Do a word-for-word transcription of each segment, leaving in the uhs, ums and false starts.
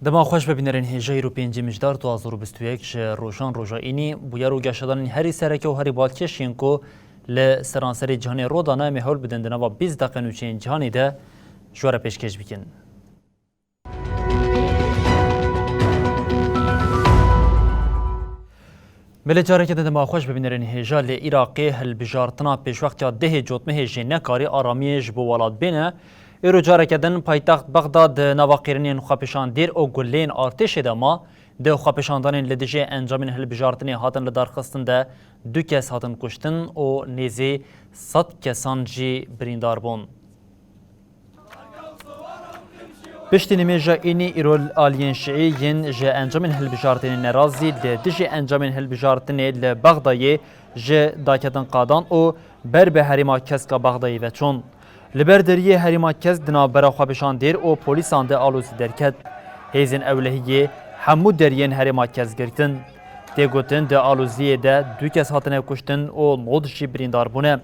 Dema xweş be bînerên hêja, îro pêncî Mijdar du hazar û bîst û yek ji rojan roja înî, bûyer û geşedanên herî sereke û herî balkêş yên ku li seranserê cîhanê rû dane, em ê hewl bidin di nava bîst deqe nûçeyên cîhanê de ji we re pêşkêş bikin. Belê careke din dema xweş be bînerên hêja. Li Iraqê hilbijartina pêşwextiya dehê cotmehê jênekarî aramiyê ji bo welat bêne. Îro careke din paytext Bexda di nava qêrinên xwepêşandêr û guleyên artêşê de ma. Di xwepêşandanên li dijî encamên hilbijartinê hatin lidarxistin de du kes hatin kuştin û nêzî sed kesan jî birîndar bûn. Piştî nimêja înî îro aliyên şiî yên ji encamên hilbijartinê nerazî li dijî encamên hilbijartinê li Bexdayê ji daketin qadan û ber bi herêma Kesk a Bexdayê ve çûn. Li ber deriyê herêma Kesk di navbera xwepêşandêr û polîsan de alozî derket. Hêzên ewlehiyê hemû deriyên herêma Kesk girtin. Tê gotin di aloziyê de du kes hatine kuştin û nod jî birîndar bûne.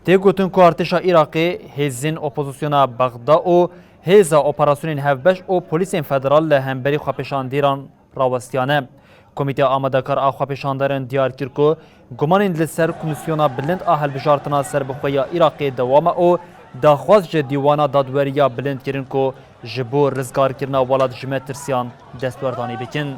Tê gotin ku artêşa Iraqê, hêzên opozisyona Bexda û hêza operasyonên hevbeş û polîsên federal li hemberî xwepêşandêran rawestiyane. Komîteya Amadekar a Xwepêşandaran diyar kir ku gumanên li ser Komîsyona Bilind a Hilbijartina Serbixwe ya Iraqê dewam e û daxwaz ji Dîwana Dadweriya Bilind kirin ku ji bo rizgarkirina welat ji metirsiyan destwerdanî bikin.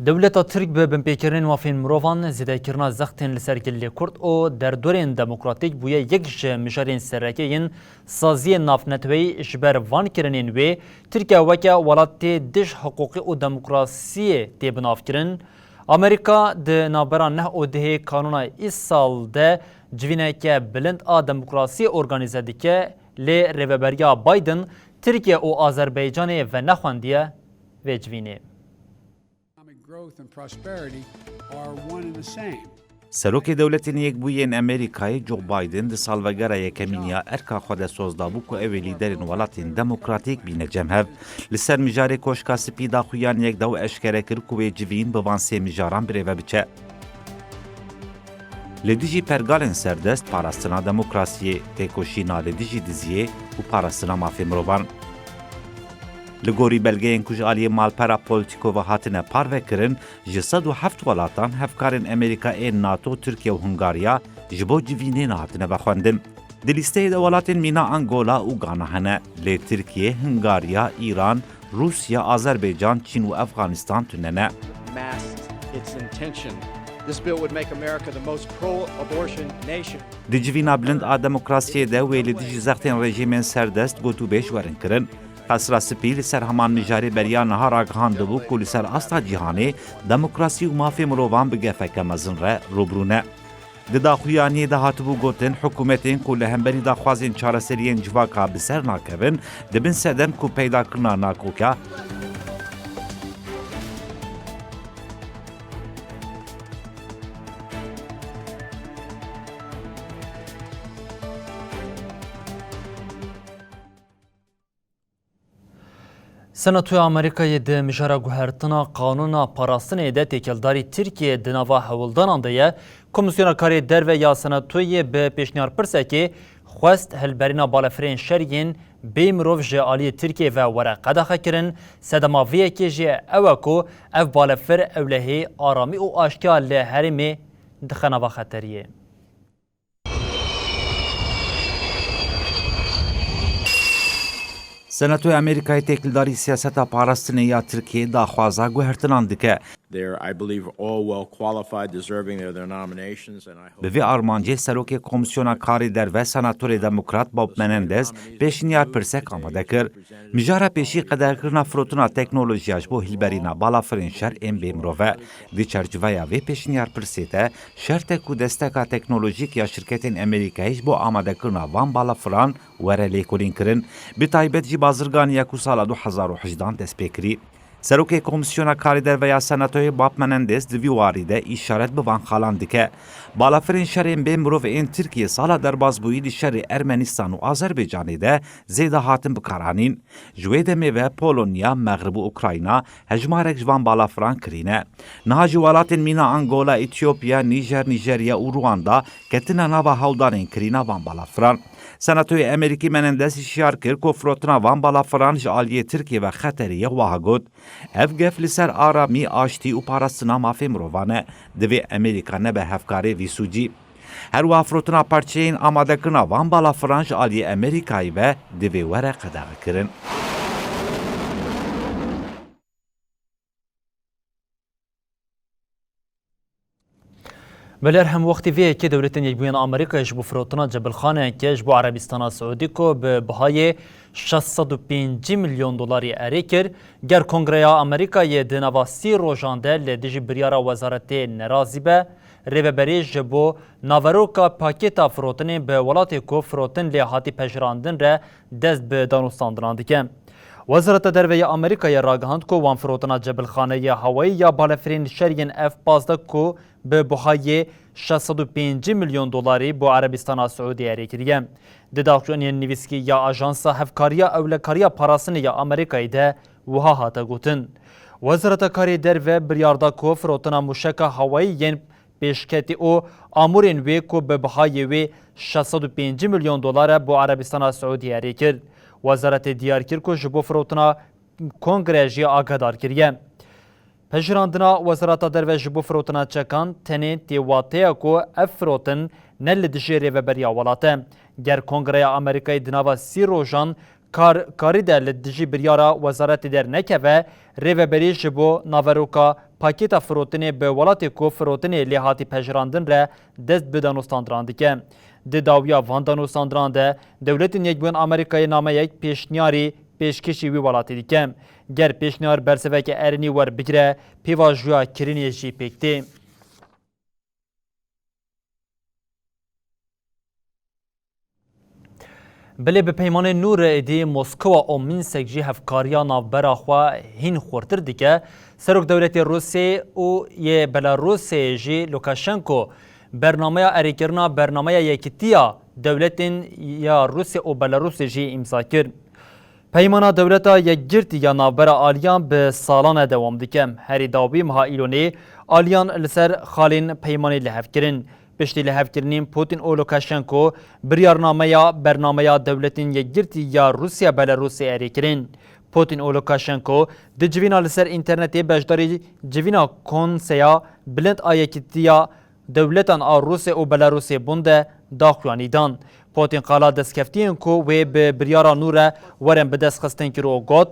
Dewleta Tirk bi binpêkirinên mafên mirovan, zêdekirina zextên li ser gelê Kurd û derdorên demokratîk bûye yek ji mijarên sereke yên saziyên navneteweyî. Ji ber van kirinên wê, Tirkiye weke welatê dij hiqûqî û demokrasiyê tê binavkirin. Amerîka di navbera neh û dehê Kanûna Îsal de civîneke bilind a demokrasiyê organîze dike, lê rêveberiya Biden Tirkiye û Azerbaycanê venexwendiye vê civînê. Economic growth and prosperity are one and the same. Serokê Dewletên Yekbûyî yên Amerîkayê Joe Biden di salvegera yekemîn ya erka xwe de soz dabû ku ew ê lîderên welatên demokratîk bîne cem hev. Li ser mijarê Koşka Spî daxuyaniyek da û eşkere kir ku wê civîn bi van sê mijaran birêve biçe. Li dijî pergalên serdest, parastina demokrasiyê, têkoşîna li dijî diziyê û parastina mafê mirovan. Li gorî belgeyên ku ji aliyê malpera Politico ve hatine parvekirin, ji sed û heft welatan hevkarên Amerîka ên NATO, Tirkiye û Hungariya ji bo civînê nehatine vexwendin. Di lîsteyê de welatên mîna Angola û Ghana hene, lê Tirkiye, Hungariya, Îran, Rûsya, Azerbaycan, Çîn û Efxanistan tune ne. Masked its intention. This bill would make America the most pro-abortion nation. Di civîna bilind a demokrasiyê de wê li dijî zextên rejîmên serdest gotûbêj werin kirin. Qesra Spî li ser heman mijarê beriya niha ragihandibû ku li ser asta cîhanê demokrasî û mafê mirovan bi gefeke mezin re rûbirû ne. Di daxuyaniyê de hatibû gotin, hikûmetên ku li hemberî daxwazên çareseriyên civaka bi ser nakevin, dibin sedem ku peydakirina nakoka. Senatoya Amerîkayê di mijara guhertina qanûna parastinê de têkildarî Tirkiyê di nava hewldanan de ye. Komîsyona Karê Derve ya Senatoyê bi pêşniyarpirsekê xwest hilberîna balefirên şer yên bê mirov ji aliyê Tirkiyê ve were qedexekirin. Sedema vê yekê jî ew e ku ev balefir ewlehî, aramî û aştiya li herêmê dixe nava xeteriyê. Senatoya Amerîkayê têkildarî siyaseta parastinê ya Tirkiyê daxwaza guhertinan dike. They're, I believe, all well qualified, deserving of their nominations, and I hope Bi vê armancê Serokê Komîsyona Karê Derve, Senatorê Demokrat Bob Menendez, pêşniyar pirsek amade kir. Mijara pêşî qederkirina firotina teknolojiya ji bo hilberîna balafirên şer ên bêmirov e. Di çerçeveya vê pêşniyar pirsê de, şert e ku desteka teknolojîk ya şirketên Amerîkayê ji bo amadekirina van balafiran were lêkolînkirin, bi taybet jî bazirganiya ku sala du hezar û hejdan dest pê kirî. Serokê Komîsyona Karê Derve ya Senatoyê Bob Menendez di vî warî de îşaret bi van xalan dike. Balafirên şerên bê mirov ên Tirkiyê sala derbasbûyî li şerê Ermenistan û Azerbaycanê de zêde hatin bikaranîn. Ji wê demê ve Polonya, Mexrib û Ukrayna hejmarek ji van balafiran kirîne. Niha jî welatên mîna Angola, Etiyopya, Nîjer, Nîjerya û Rwanda ketine nava hewldanên kirîna van balafiran. Senatoyê Amerîkî Menendez hişyar kir ku firotina van balafiran ji aliyê Tirkiyê ve xeterî ye, wiha got, Ev gef li ser aramî, aştî û parastina mafê mirovan e. Divê Amerîka nebe hevkarê vî sûcî. Her wiha firotina parçeyên amadekirina van balafiran ji aliyê Amerîkayê ve divê were qedexekirin. Belê, her hem wextî vê yekê Dewletên Yekbûyên Amerîkayê ji bo firotina cebilxaneyeke ji bo Erebistana Siûdî ku bi bihayê şeş sed û pêncî milyon dolarî erê kir, ger Kongreya Amerîkayê di nava sî rojan de li dijî biryara wezaretê nerazî be, rêveberî ji bo naveroka pakêta firotinê bi welatê ku firotin lê hatî pejirandin re dest bi danûstandinan dike. Wezareta Derve ya Amerîkayê ragihand ku wan firotina cebilxaneyê hewayî ya balefirên şer yên F pazdeh ku bi buhayê şeş sed û pêncî milyon dolarî bo Erebistana Siûdî erê kiriye. Di daxuyaniyên nivîskî ya Ajansa Hevkariya Ewlekariya Parastinê ya Amerîkayê de wiha hate gotin, Wezareta Karê Derve biryar da ku firotina mûşeka hewayî yên pêşketî û amûrên wê ku bi bihayê wê şeş sed û pêncî milyon dolar e bo Erebistana Siûdî erê kir. Wezaretê diyar kir ku ji bo firotina Kongre jî agahdar kiriye. Pejirandina Wezareta Derve ji bo firotina çekan tenê tê wateya ku ev firotin ne li dijî rêveberiya welat e. Ger Kongreya Amerîkayê di nava sî rojan kar karî de li dijî biryara wezaretê dernekeve, rêveberî ji bo naveroka pakêta firotinê bi welatê ku firotinê lê hatî pejirandin re dest bi danûstandinan dike. Di dawiya van danûstandinan de Dewletên Yekbûyên Amerîkayê nameyek pêşniyarî pêşkêşî wî welatê dike. Ger pêşniyar bersiveke erênî werbigire, pêvajoya kirinê jî pêk tê. Belê, bi peymanê nû re êdî Moskowa û Mînsek jî hevkariya navbera xwe hîn xurtir dike. Serok dewletê Rûsê û yê Belarûsê jî Lukashenko bernameya erêkirina bernameya yekîtiya dewletên ya Rûsê û Belarûsê jî îmza kir. Peymana Dewleta Yekgirtî ya navbera aliyan bi salan e dewam dike. Herî dawî meha Îlonê aliyan li ser xalên peymanê li hev kirin. Piştî lihevkirinên Putin û Lukashenko, biryarnameya bernameya Dewletên Yekgirtî ya Rûsya Belarûsê erê kirin. Putin û Lukashenko di civîna li ser înternetê beşdarî civîna Konseya Bilind a Yekîtiya Dewletan a Rûsê û Belarûsê bûn de daxuyanî dan. Putin qala destkeftiyên ku wê bi biryara nû re werin bidestxistin kir û got,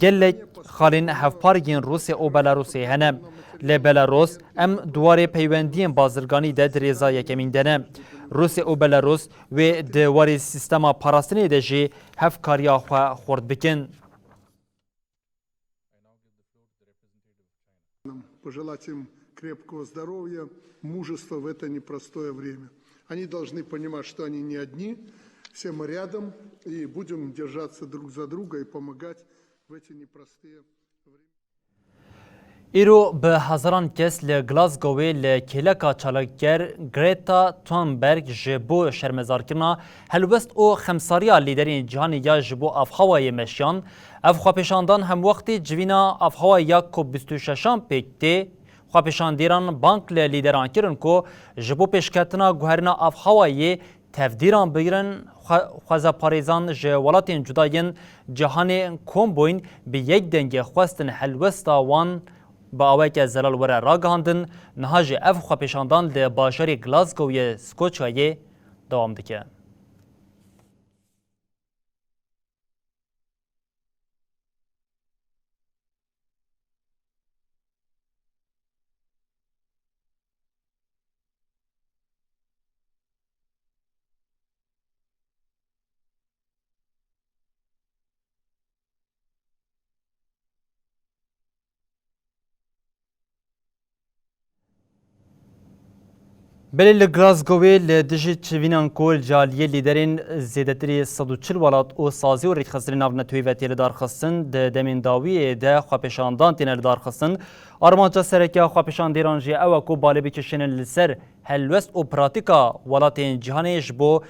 Gelek xalên hevpar yên Rûsya û Belarûsê hene. Li Belarûs em di warê peywendiyên bazirganî de di rêza yekemîn de ne. Rûsya û Belarûs wê di warê sîstema parastinê de jî hevkariya xwe xurt bikin. Пожелать им крепкого здоровья, мужества в это непростое время. Они должны понимать, что они не одни, все мы рядом, и будем держаться друг за друга и помогать в эти непростые времена. Îro bi hezaran kes li Glasgowê li kêleka çalakger Greta Thunberg ji bo şermezarkirina helwest û xemsariya lîderên cîhanê ya ji bo avhewayê meşiyan. Ev xwepêşandan hemwextî civîna avhewayê ya COP bîst û şeşan pêk tê. Xwepêşandêran bang li lîderan kirin ku ji bo pêşketina guherîna avhewayê tevdîran bigirin, xwe-, xwezaparêzan ji welatên cuda yên cîhanê kom bûyn, bi yek dengê xwestin helwesta wan bi aweke zelal were ragihandin. Niha jî ev xwepêşandan li bajarê Glasgow yê Skoçyayê dewam dike. Belê li Glasgowê li dijî çivînan ku li aliyê lîderên zêdetirî sed û çil welat û sazî û rêkxistinên navnetewî ve tê lidarxistin, di demên dawiyê de xwepêşandan têne lidarxistin. Armanca sereke ya xwepêşandêran jî ew e ku balê bikişînin li ser helwest û pratîka welatên cîhanê ji bo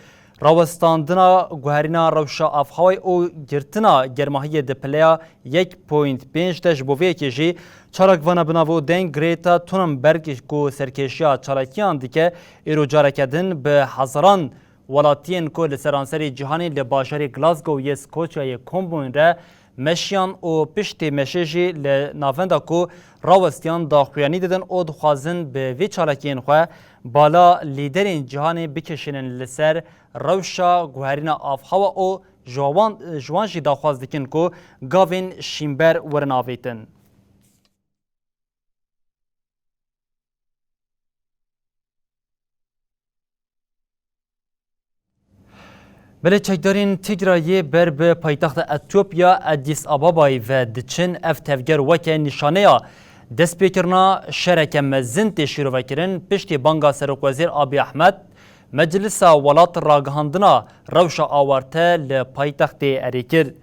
rawestandina guherîna rewşa avhewayê û girtina germahiyê di pileya yek point pênc de. Ji bo vê yekê jî çalakvana bi navê Deng Greta Thunberg ku serkêşiya çalakiyan dike, îro careke din bi hezaran welatiyên ku li seranserê cîhanê li bajarê Glasgow yê Skoçyayê kom bûn re meşiyan û piştî meşê jî li navenda ku rawestiyan daxuyanî didin û dixwazin bi vê çalakiyên xwe bala lîderên cîhanê bikişînin li ser rewşa guherîna avhewa û ji wan, ji wan jî daxwaz dikin ku gavên şînber werin avêtin. Belê çekdarên Tigrayê ber bi paytexta Etiyopya Addis Ababayê ve diçin, ev tevger weke nîşaneya destpêkirina şereke mezin tê şîrovekirin, piştî banga Serokwezîr Abiy Ahmed, Meclisa Welat ragihandina rewşa awarte li paytextê erê kir.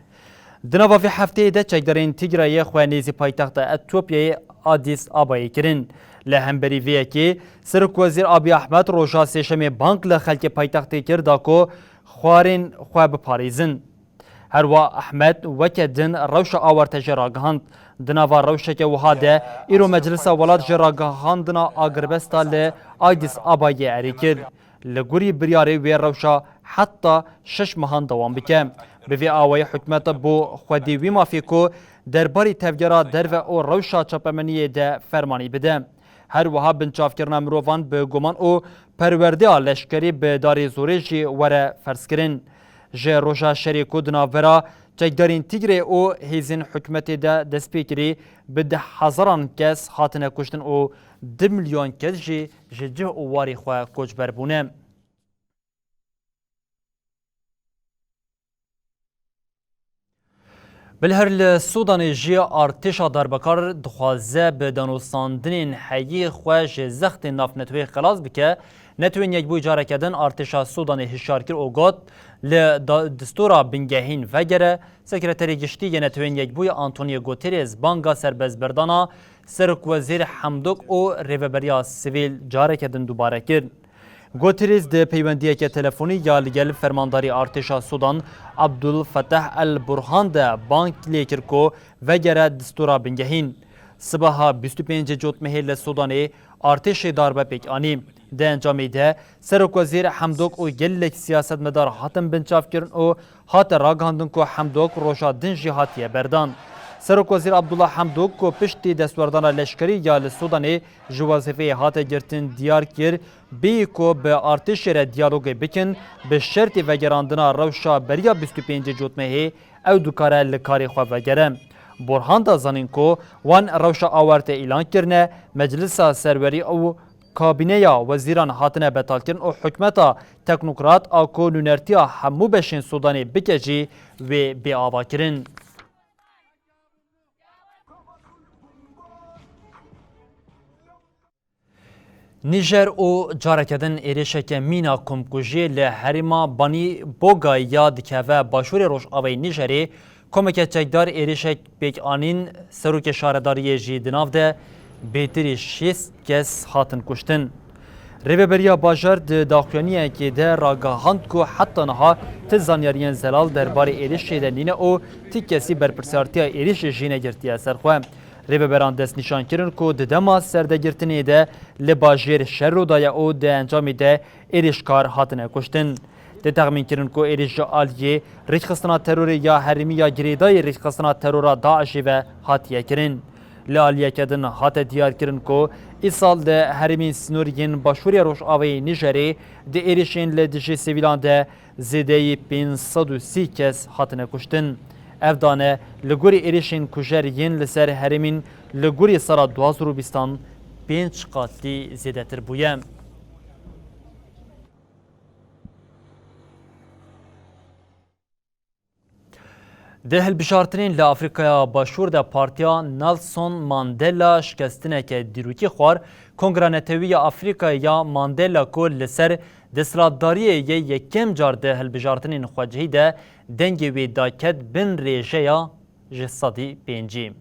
Di nava vê hefteyê de çekdarên Tigrayê xwe nêzî paytexta Etiyopyayê Addis Abayê kirin. Li hemberî vê yekê Serokwezîr Abiy Ahmed roja Sêşemê bang li xelkê paytextê kir da ku xwarên xwe biparêzin. Herwa Ahmed weke din rewşa awarte jê ragihand. Di nava rewşeke wiha de îro Meclisa Welat jê ragihandina agirbesta li Addis Abayê erê kir. Li gorî biryarê wê rewşa heta şeş mehan dewam bike. Bi vê awayî hikûmeta bo xwedî wî mafê ku derbarê tevgera derve û rewşa çapemeniyê de fermanî bide. Her wiha binçavkirina mirovan bi guman û perwerdeya leşkerî bi darê zorê jî were ferzkirin. Ji roja şerê ku di navbera çekdarên Tîgrê û hêzên hikûmetê de dest pê kirî, bi deh hezaran kes hatine kuştin û du milyon kes jî ji cih û warê xwe koçber bûne. Bilher li Sûdanê jî artêşa darbekar dixwaze bi danûstandinên heyî xwe ji zextên navneteweyî xelas bike. Netewên Yekbûyî careke din artêşa Sûdanê hişyar kir û got, li da-, distûra bingehîn vegere. Sekreterê Giştî yê Netewên Yekbûyî Antonio Guterres banga serbestberdana Serokwezîr Hemdok û rêveberiya sivîl careke din dubare kir. Guterres di peywendiyeke telefonî ya li gel fermandarê artêşa Sudan Abdul Fetah El Burhan de bang lê kir ku vegere distûra bingehîn. Sibeha bîst û pêncê Cotmehê li Sudanê artêşê darbe pêk anî. Di encamê de Serokwezîr Hemdok û gelek siyasetmedar hatin binçavkirin û hate ragihandin ku Hemdok roja din jî hatiye berdan. Serokwezîr Abdullah Hemdok ku piştî destwerdana leşkerî ya li Sudanê ji wezîfeyê hate girtin diyar kir, bêyî ku bi artêşê re diyalogê bikin, bi şertê vegerandina rewşa beriya bîst û pêncê Cotmehê ew dikare li karê xwe vegere. Borhan da zanîn ku wan rewşa awarte îlan kirine, Meclisa Serwerî û Kabîneya Wezîran hatine betalkirin û hikûmeta teknokrat a ku nûnertiya hemû beşên Sudanê bike jî wê bê avakirin. Nîjer û careke din êrişeke mîna komkujiyê li herêma Banî Bogayê ya dikeve başûrê rojavayê Nîjerê, komeke çekdar êrişek pêk anîn, serokê şaredariyê jî di nav de. Bêtirî şêst kes hatin kuştin. Rêveberiya bajar di daxuyaniyekê de ragihand ku heta niha ti zanyariyên zelal derbarê êrişê de nîne û ti kesî berpirsiyartiya êrişê jî negirtiye ser xwe. Rêveberan destnîşan kirin ku di dema serdegirtinê de li bajêr şer rû daye û di encamê de êrişkar hatine kuştin. Tê texmînkirin ku êrîş ji aliyê Rêkxistina Terorê ya Herêmî ya girêdayî Rêkxistina Terora DAIŞê ve hatiye kirin. Li aliyeke din hate diyarkirin ku îsal di herêmên sînorî yên başûrê rojavayê Nîjerê di êrişên li dijî sivîlan de zêdeyî pênc sed û sî kes hatine kuştin. Ev dane li gorî êrişên kujer yên li ser herêmên li gorî sala du hazar û bîstan pênc qatî zêdetir bûye. Di hilbijartinên li Afrîkaya Başûr de Partiya Nelson Mandela şikestineke dîrokî xwar, Kongra Netewî ya Afrîkayê ya Mandela ku li ser desthilatdariyê yê yekem car di hilbijartinên xwecihî de dengê wê daket bin rêjeya ji sedî pêncî.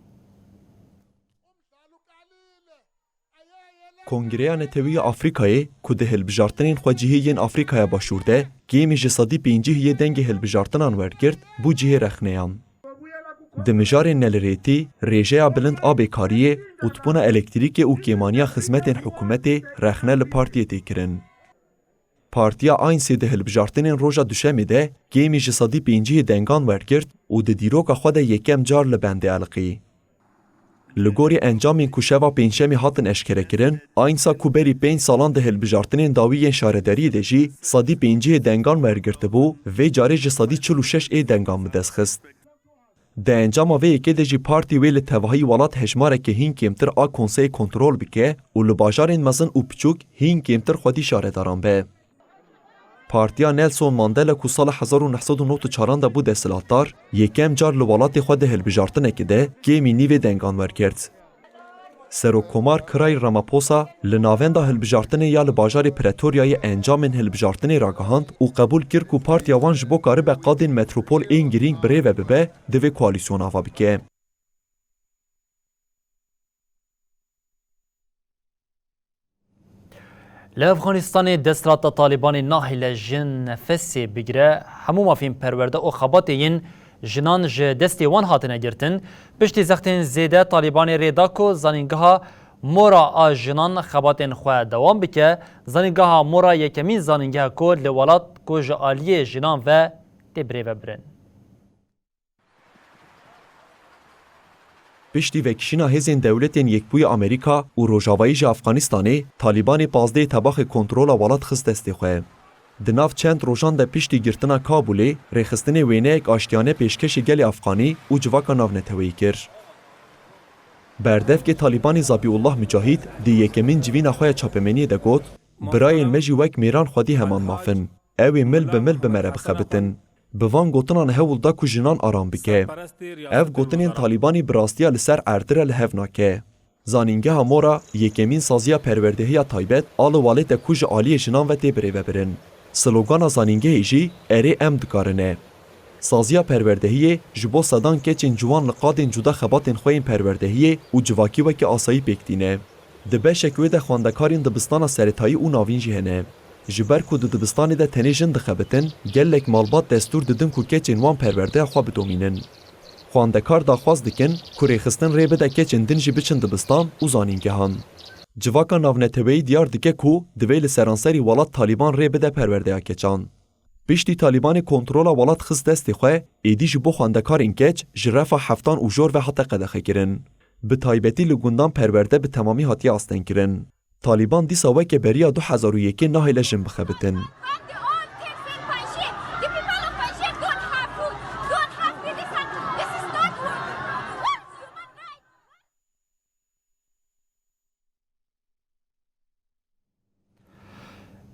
Kongreya Netewî ya Afrîkayê ku di hilbijartinên xwecihî yên Afrîkaya Başûr de kêmî ji sedî pêncî yê dengê hilbijartinan wergirt, bû cihê rexneyan. Di mijarên nelirêtî, rêjeya bilind a bêkariyê, qutbûna elektrîkê û kêmaniya xizmetên hikûmetê rexne li partiyê tê kirin. Partiya Ainsê di hilbijartinên roja Duşemê de kêmî ji sedî pêncî dengan wergirt û di dîroka xwe de yekem car li bendê eliqî. Li gorî encamên ku şeva Pêncşemê hatin eşkerekirin, Ainsa ku berî pênc salan di hilbijartinên dawî yên şaredariyê de jî sedî pêncî dengan wergirtibû, vê carê ji sedî çil û şeş ê dengan bi dest xist. Di encama vê yekê de jî partî wê li tevahî welat hejmareke hîn kêmtir a konseyê kontrol bike û li bajarên mezin û piçûk hîn kêmtir xwedî şaredaran be. Partiya Nelson Mandela ku sala hezar û neh sed û nod û çaran de bû desthilatdar, yekem car li welatê xwe di hilbijartinekê de kêmî nîvê dengan wergirt. Serokkomar Cyril Ramaphosa li navenda hilbijartinê ya li bajarê Pretoryayê encamên hilbijartinê ragihand û qebûl kir ku partiya wan ji bo karibe qadên metropol ên girîng bi rê ve bibe, divê koalîsyon ava bike. Li Efxanistanê desthilata Talîbanê nahêle jin nefesê bigire, hemû mafên perwerde û xebatê yên jinan ji destê wan hatine girtin. Piştî zextên zêde Talîbanê rê da ku zanîngeha Mora a jinan xebatên xwe dewam bike. Zanîngeha Mora yekemîn zanîngeh e ku li welat ku ji aliyê jinan ve tê birêvebirin. Piştî vekişîna hêzên Dewletên Yekbûyî Amerîka û Rojavayî ji Efxanistanê, Talîbanê pazdehê Tebaxê kontrola welat xist destê xwe. Di nav çend rojan de piştî girtina Kabûlê, rêxistinê wêneyek aştiyane pêşkêşî gelê Efxanî û civaka navneteweyî kir. Berdevkê Talîbanê Zabîullah Mucahîd di yekemîn civîna xwe ya çapemeniyê de got, "Birayên me jî wek mêran xwedî heman maf in. Ew ê mil bi mil bi me re bixebitin." Bi van gotinan hewl da ku jinan aram bike. Ev gotinên Talîbanî bi rastiya li ser erdî re li hev nake. Zanîngeha Mora yekemîn saziya perwerdehiya taybet a li welêt e ku ji aliyê jinan ve tê birêvebirin. Slogana zanîngehê jî "Erê, em dikarin" e. Saziya perwerdehiyê ji bo sedan keçên ciwan li qadên cuda xebatên xwe yên perwerdehiyê û civakî weke asayî pêk tîne. Di beşek wê de xwendekarên dibistana seretayî û navîn jî hene. Ji ber ku di dibistanê de tenê jin dixebitin, gelek malbat destûr didin ku keçên wan perwerdeya xwe bidomînin. Xwendekar daxwaz dikin ku rêxistin rê bide keçên din jî biçin dibistan û zanîngehan. Civaka navneteweyî diyar dike ku divê li seranserî welat Talîban rê bide perwerdeya keçan. Piştî Talîbanê kontrola welat xist destê xwe, êdî ji bo xwendekarên keç ji refa heftan û jor ve hate qedexekirin. Bi taybetî li gundan perwerde bi temamî hatiye astengkirin. Talîban dîsa weke beriya du hezar û yekê nahêle jin bixebitin.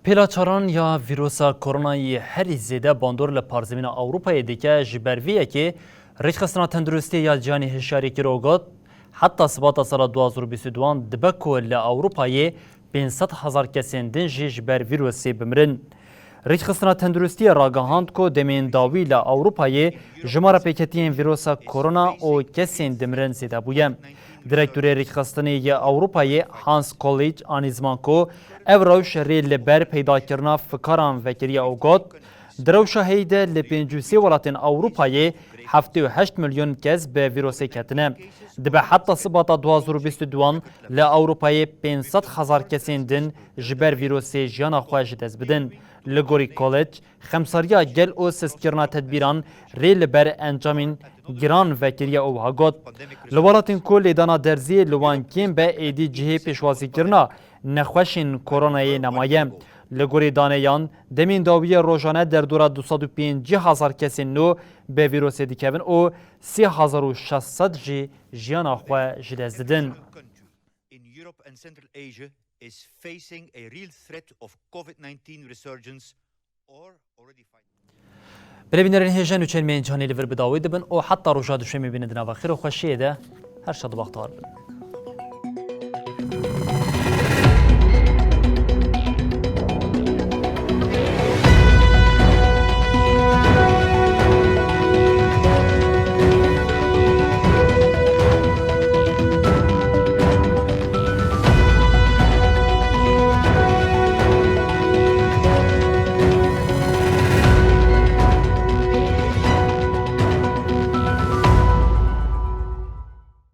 Pêlaçaran ya vîrusa koronayê herî zêde bandor li parzemîna Ewropayê dike. Ji ber vê yekê Rêxistina Tenduristiyê ya Cîhanî hişyarî kir û got, heta sibata sala du hazar û bîst û duan dibe ku li Ewropayê pênc sed hezar kesên din jî ji ber vîrusê bimirin. Rêxistina Tenduristiyê ragihand ku demên dawî li Ewropayê jimara pêketiyên vîrusa korona û kesên dimirin zêde bûye. Direktorê Rêxistinê yê Ewropayê Hans Kollîç anî ziman ku ev rewş rê li ber peydakirina fikaran vekiriye û got, di rewşa heyî de li pêncî û sê welatên Ewropayê heftê û heşt milyon kes bi vîrusê ketine. Dibe heta sibata du hazar û bîst û duan li Ewropayê pênc sed hezar kesên din ji ber vîrusê jiyana xwe ji dest bidin. Li gorî Kollîç, xemsariya gel û sistkirina tedbîran rê li ber encamên giran vekiriye û wiha got, li welatên ku lêdana derziyê li wan kêm be êdî cihê pêşwazîkirina nexweşên koronayê nemaye. Li gorî daneyan, demên dawiyê rojane derdora du sed û pêncî hezar kesên nû bi vîrusê dikevin û sê hezar û şeş sed jî jiyana xwe ji dest didin. In Europe and Central Asia is facing a real threat of COVID nineteen resurgence or already fighting. Belê bînerên hêja, nûçeyên me yên cîhanê li vir bi dawî dibin û heta roja duşemê bînin di nava xêr û xweşiyê de, her şad û bextewar bin.